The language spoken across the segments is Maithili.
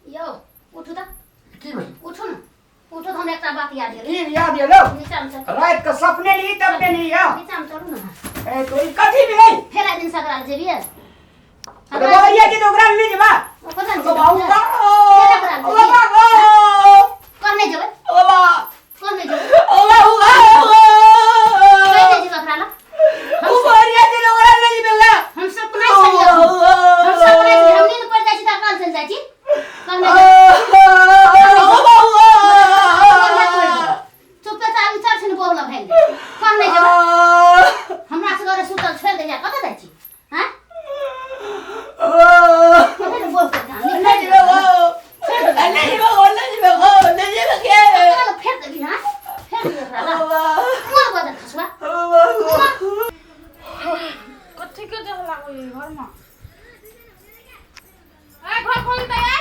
यौ उठू तऽ। की भेल? उठू ने, उठू तऽ, हमरा एकटा बात याद गेल। की याद एलो? नीचामे चलू। राति के सपने ली तब ने ली या। नीचामे चलू ने। ए तो ई कथी भेलै? फेर आइ दिन सकराल जेबियै? अरे बहरिया के तो ओकरा ले जेबा। कतऽ ओ बाबू जेबै? का फेर ओकरा ओ बाबा। कहने जेबै? ओ बा। कहने जेबै? ओ बाबू। कहने जेबै ओकरा लग? ओ बहरिया के तो ओकरा ले जेबे ला। हम सपना छलियै, हम सपना छलियै। हम नींद पड़ि जाइ छी तऽ अकाल चलि जाइ छी। कहने जेबै? चुपे चाप चल छै ने, बोहला भागि जाइ। कहने जेबै? हमरा सगरे सुतल छोड़ि दै जा, कतऽ जाइ छी? हँ, कतऽ ने बोल के निकल फेर देबी? हाँ, फेर देबी ओकरा ला। मोर बदल खसुआ। कथी के देह लागल ई घर में? ए घर खोल दे। ए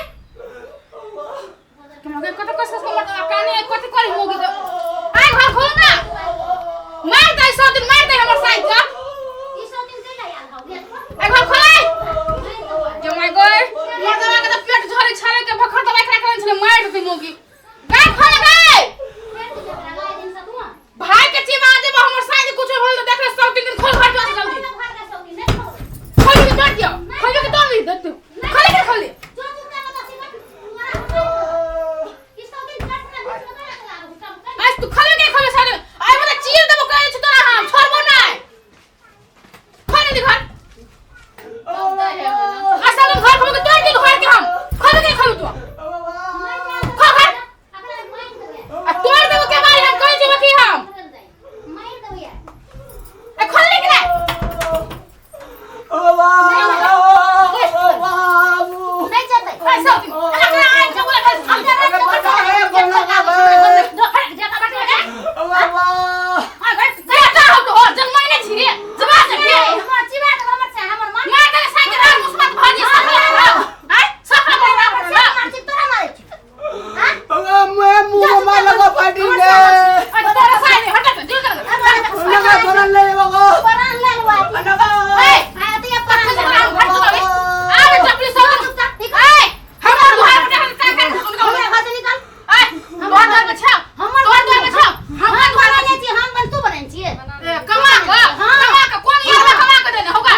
तुम कत कस कस मत काने, कथी करी मोगी के? आइ घर खोल ना, मार दे सौ दिन, मार दे हमर साइड का। ई सब दिन कैला आयल हौ? ए घर खोल जमाई गए मर्दवा के त पेट झरे छाले के भखर दवाई खा के छले, मार दे मोगी गाय। खोल गाय। भाई के चिमा देबो, हमर साइड कुछ होल त देख ले सौ दिन। खोल घर जल्दी जल्दी खोल के तोड़ दियो, खोल के तोड़ दी दे तू। खोल के खोल। आज तू खोले के खोले सारे आइ मतलब चीर देबो कहै छी तोरा, हम छोड़बो नै। खोल दे घर। असल में घर खोल के तोड़ दी घर के हम। खोल के खोल तू, खोल घर आ तोड़ देबो के मारी हम कहै छी की हम। ए खोल ले के ना। ए सब दिन अरे अरे आइ जगुला खेल। कमा के, कमा के कोन यार कमा के देने होगा?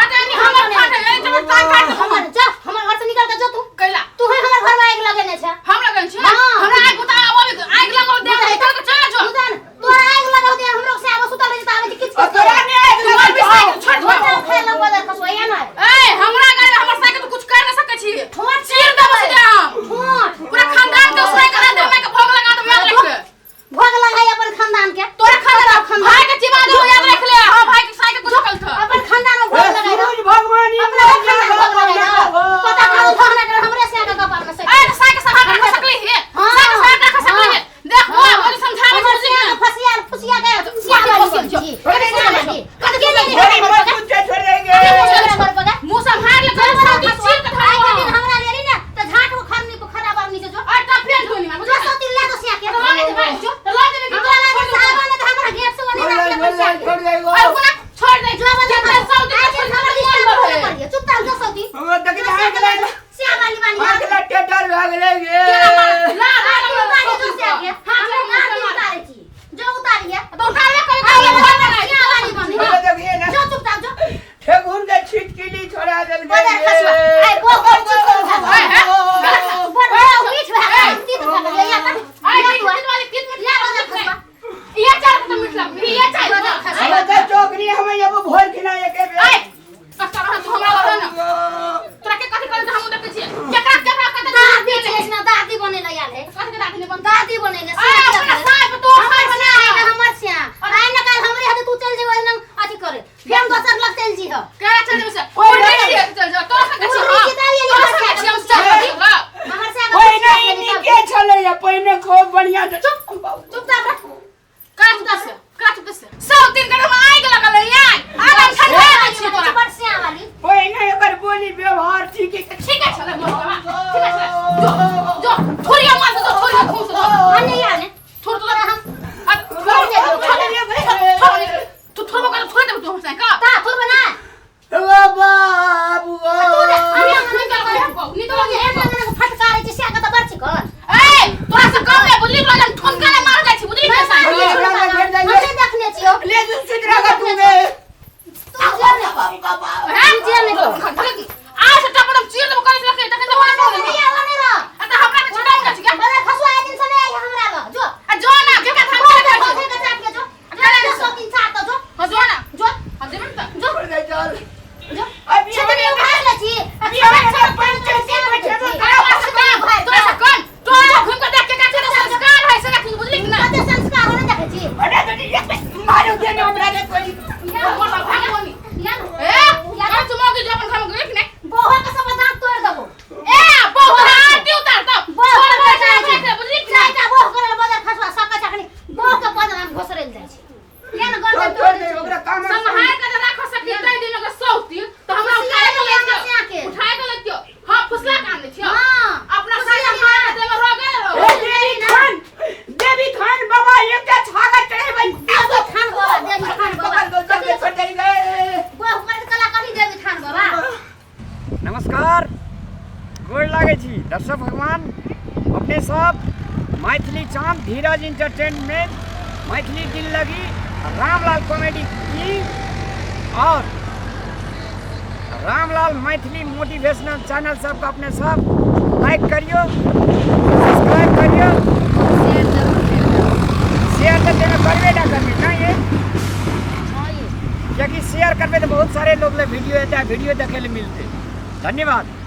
अरे नहीं, हमर फाटे ए जब टांग काट दे हमर। हमर घर से निकल के जो तू। कैला? तू है हमर घर में आगि लगेने छै। हम लगन छी? हाँ। हमरा आगि बुता आवे, आगि लगाओ दे, निकल के चल जो। सुतल तोरा आगि लगाउ दे, हमरो से आबो सुतल रही त आबै छै किच किच। तू मर भी साइकिल छोड़ दे। छोड़ खाय लग बदल खसुआ या ना। ए हमरा गाड़ी, हमर साइकिल तो कुछ कर ना सकै छी। ठोर चीर देबो सीधे हम। ठोर पूरा खानदान के उसराय करा दे, के भोग लगा दे, याद रख ले। भोग लगाई अपन खानदान के। तोरा खानदान भाई के चिबा दो, याद रख ले। हां, भाई के साइकिल कुछ कल था। अपन खानदान में भोग लगाई दो। अपना खानदान में भोग लगाई दो। पता करू थोड़ा ना हमरे से आके कपार में से। ए तो साइकिल सहा रख सकली है? हाँ। साइकिल सहा रख सकली है? देख बुआ बोली समझावे हमर छी से ना। आके फसिया फुसिया के सिया वाली छी। सिया वाली कत के नहीं हमर घर पर हमर घर पर। मुंह संभाल ले कर, सब दिन चीर के आइ के दिन धरो। हमरा लेली ना त झाट उखाड़नी खराब आदमी से जो। और तब फेर धोनी मार। जो सौ तीन ला दो सिया के। तो लगे दे भाई जो तो लगे दे कि हमरा तोरा लागे छोड़ दे। साहब ने त हमरा गेट से ओने राख अपन सिया के। अरे कोना छोड़ दे जो बजा जितना सौ दिन आज छोड़ हमरा दे, डिस्टर्ब मन होने भरे। पड़िए चुपचाप जो सौ तीन सिया वाली वाली। केना मार ला ला आरती ला उतारी जो सिया के। हमरा आरती उतारे छी जो उतारिए। तो उतारबे करे। आ ये सिया वाली बनी जो, चुपचाप जो। ठेकुर के छिटकिली छोड़ा देल। बदर खसुआ आइ बो बड़ चुप कर खसुआ। बड़ बड़ मीठ भए गेल, तीत भए गेल या त। आई या तीत तू वाली तीत में या बदर खसुआ। ये चार तो मीठ लग ये चार। बदर खसुआ। चौकरी हमें जब भोर खिना एक आई कष्ट रह तू हमरा लग ना। तोरा के कथि करे हम देखै छियै, केकरा केकरा कते। दादी छै ना, दादी बनेला यार है। कथि के दादी ने बन? दादी बनेले। आ अपना साहब तो हमर साहब सिया है ना, हमर सिया आइ न काल हमरे हाथे तू चल जेबो न अथी करे, फेर हम दोसर लग चल जीह। केकरा चल जेबै से ओइ नहीं चल जा तोरा संगे छी। उर्री किताब ये तोरा हमर संगे सिया छी हम चल जेबै। हमर सिया के पहिने ई नीके छलैया, पहिने खूब बढ़िया से। चुप चुपचाप रख। काट दस काट दस सब दिन के हम आगि लगल है यार, आग ठंडा दै छी तोरा। बड़ सिया वाली। पहिने एकर बोली व्यवहार ठीक है। ठीक है चल मोर, ठीक है चल जो जो छोड़िया मार से जो छोड़िया खूब से जो। आने या ने छोड़ तो हम अब छोड़ दे, छोड़ दे, छोड़ दे तू, थोड़ा कर छोड़ दे तू हमसे का ता थोड़ बना बाबू। तू दे अरे हम निकल निकल। ने तू सुधरा का तू गे। तू जेल में हैं? तू जेल में जो। आ से टपड़म चीर देबो करै लके तखन से होना नहीं पड़े। आवा नहीं रह। आ त हमरा के छुटाउ ना छिका। बड़ा खसुआ दिन से नहीं आई हमरा लग। जो। आ जो ना के का थाम के खोल रखै के चाट के जो। अरे जो सौ तीन चार तो जो। हां जो ना। जो। हां जेबे न त। जो। छोड़ दे चल। जो। अभी छतरी उखाड़ ले छी। अभी हमरा पंचायती बैठे तो अरे बस कौन तोरा से कौन तोरा घूम के देख के का छे संस्कार है से रखी बुझली कि ना? कते संस्कार होने देखै छी। अरे तो ये मारो दे ना हमरा के कोई। मोर बाप भागे होनी। या न। ए का चुमोगी जो अपन घर में गेल कि नहीं? बोहो के सब दांत तोड़ देबो। ए बहुत आरती उतार तब बोह छोड़ के दे जाइ छै। छै बुझली कि ना? चारिटा बोह करल बदर खसुआ सका चखनी बोह के पदर हम घोसरल जाइ छै। या न गर्दन छोड़ तोड़ दे दै ओकरा काम संभाल के राखो सकी तै दिन ओकरा सौती तो हमरा उठाए के लेतियो, उठाए के लेतियो। हां फुसला काम नै छियो। हां। अपना साथ संभाल के देमे रो गेल ए रहो। देवी थान, देवी थान बाबा एकटा छागा चढ़ेबै। देवी थान बाबा, देवी थान बाबा। पकड़ दो चल के छोड़ दे गए। बोह कर कला करी देवी थान बाबा। नमस्कार, गोर लागै छी दर्शक भगवान। अपने सब मैथिली चाँद धीरज इंटरटेनमेंट, मैथिली दिल लगी, रामलाल कॉमेडी की और रामलाल मैथिली मोटिवेशनल चैनल सबके अपने सब लाइक करियो, सब्सक्राइब करियो, शेयर जरूर करियो। शेयर तो तेरे करबे ना करबे ना ये, हां ये। क्योंकि शेयर करबे तो बहुत सारे लोग ले वीडियो आता है, वीडियो देखे ले मिलते। धन्यवाद।